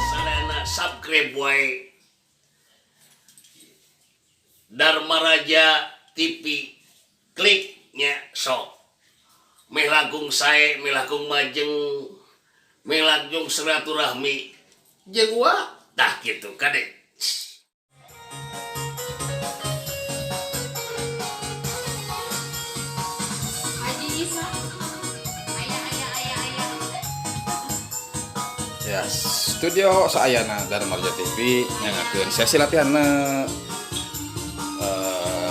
Sadayana subscribe wae Dharma Raja TV, kliknya sok meh langkung sae, meh langkung majeng, meh langkung silaturahmi jeung wa tah kitu kade. Haji Isa. Aya aya aya aya. Ya, studio saayana Dharma Raja TV nyangakeun sesi latihan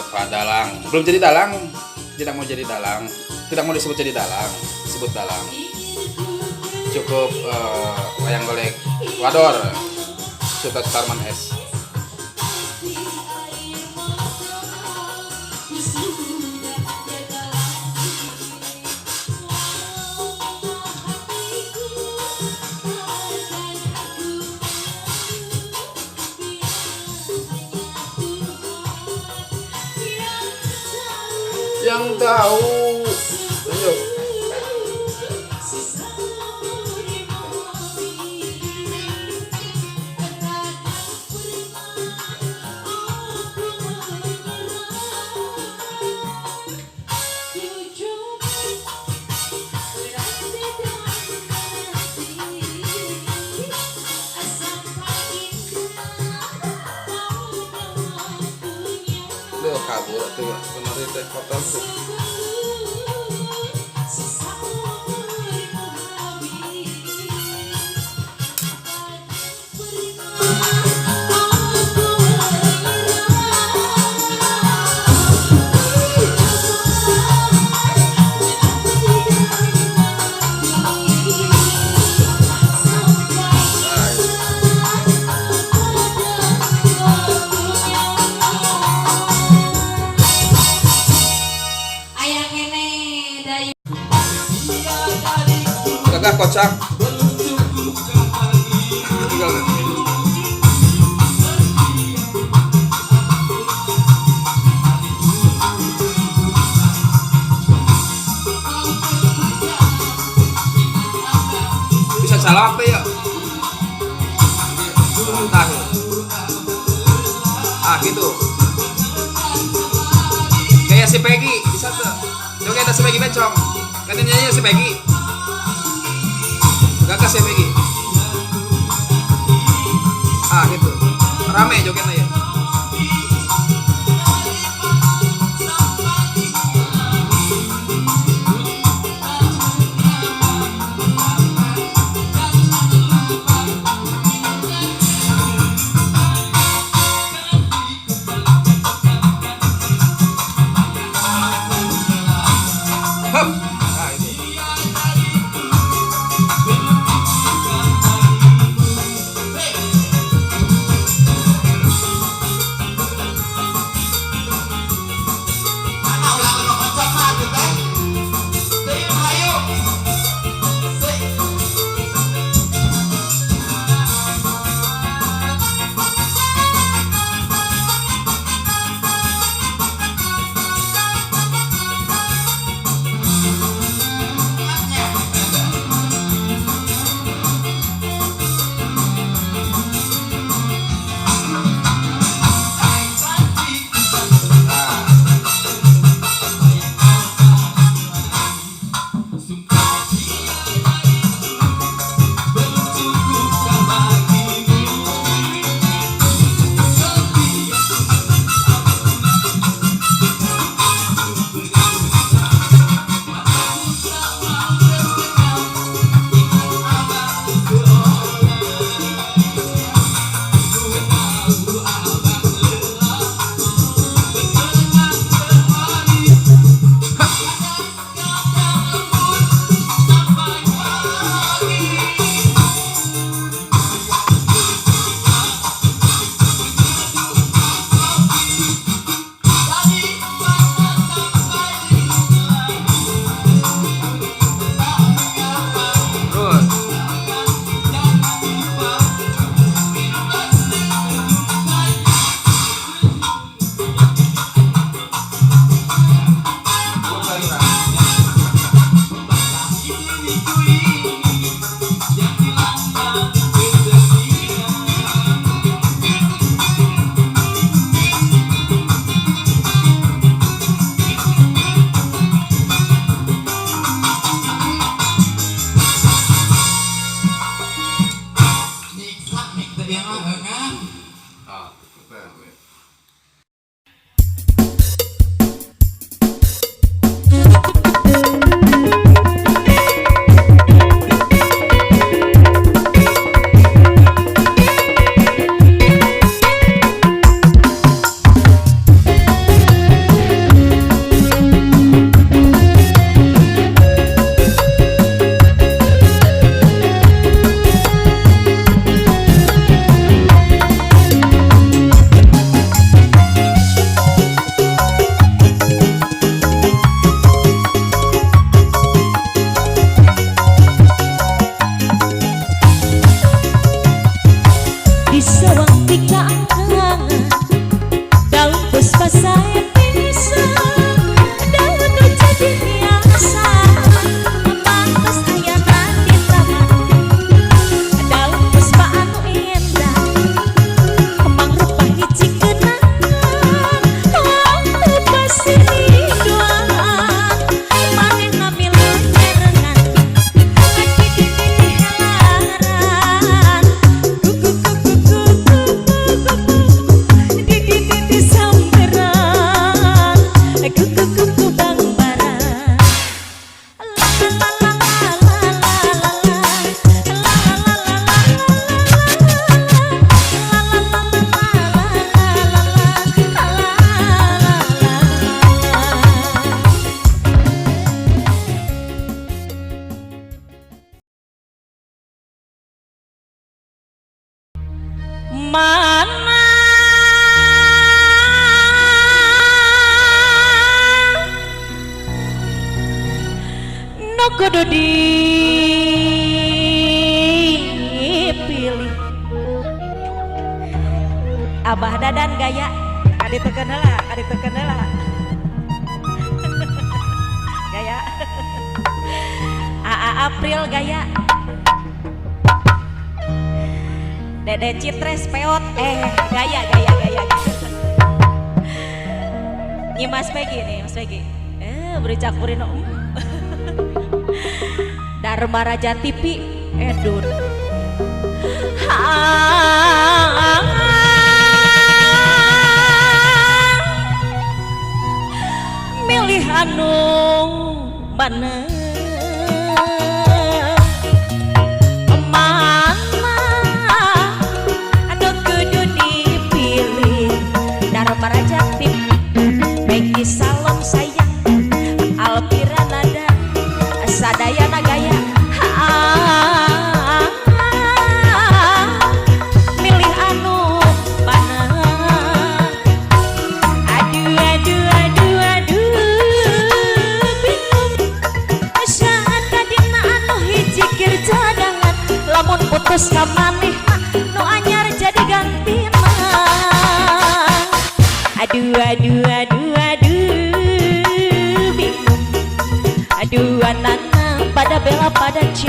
Pak Dalang. Belum jadi dalang, tidak mau jadi dalang, tidak mau disebut jadi dalang, disebut dalang. Cukup wayang golek wador, Sultan Tarman S. Yang tahu, ayo. Duh, kabur tuh kemarin teh kotor tuh. Nah, itu. Aya keneh dayu. Gagah kocak. Tinggal nanti. Bisa salah apa ya? Entah ya. Ah gitu. Kayak si Peggy bisa tuh. Joget si Peggy bencong. Kan ini nyanyi si Peggy. Gagah si Peggy. Ah gitu. Rame jogetnya ya. Hup. Ah itu. Kudu dipilih. Abah Dadan gaya kadi teken heula, kadi teken heula. Gaya. AA April gaya. Dede Citres peot gaya gaya gaya. Nyi Mas Peggy nih, Mas Peggy. Bericak purino. Dharma Raja TV Edun. Milih anu mana? Mana anu kudu dipilih? Dharma Raja TV Peggy Salom sayang Alpira Nada Sadayana gaya. Milih anu mana? Aduh aduh aduh aduh bingung saat tadina anu hiji keur cadangan lamun putus ka manehna nu anyar jadi gantina. Aduh aduh aduh aduh bingung. Aduh anana pada bela pada cinta.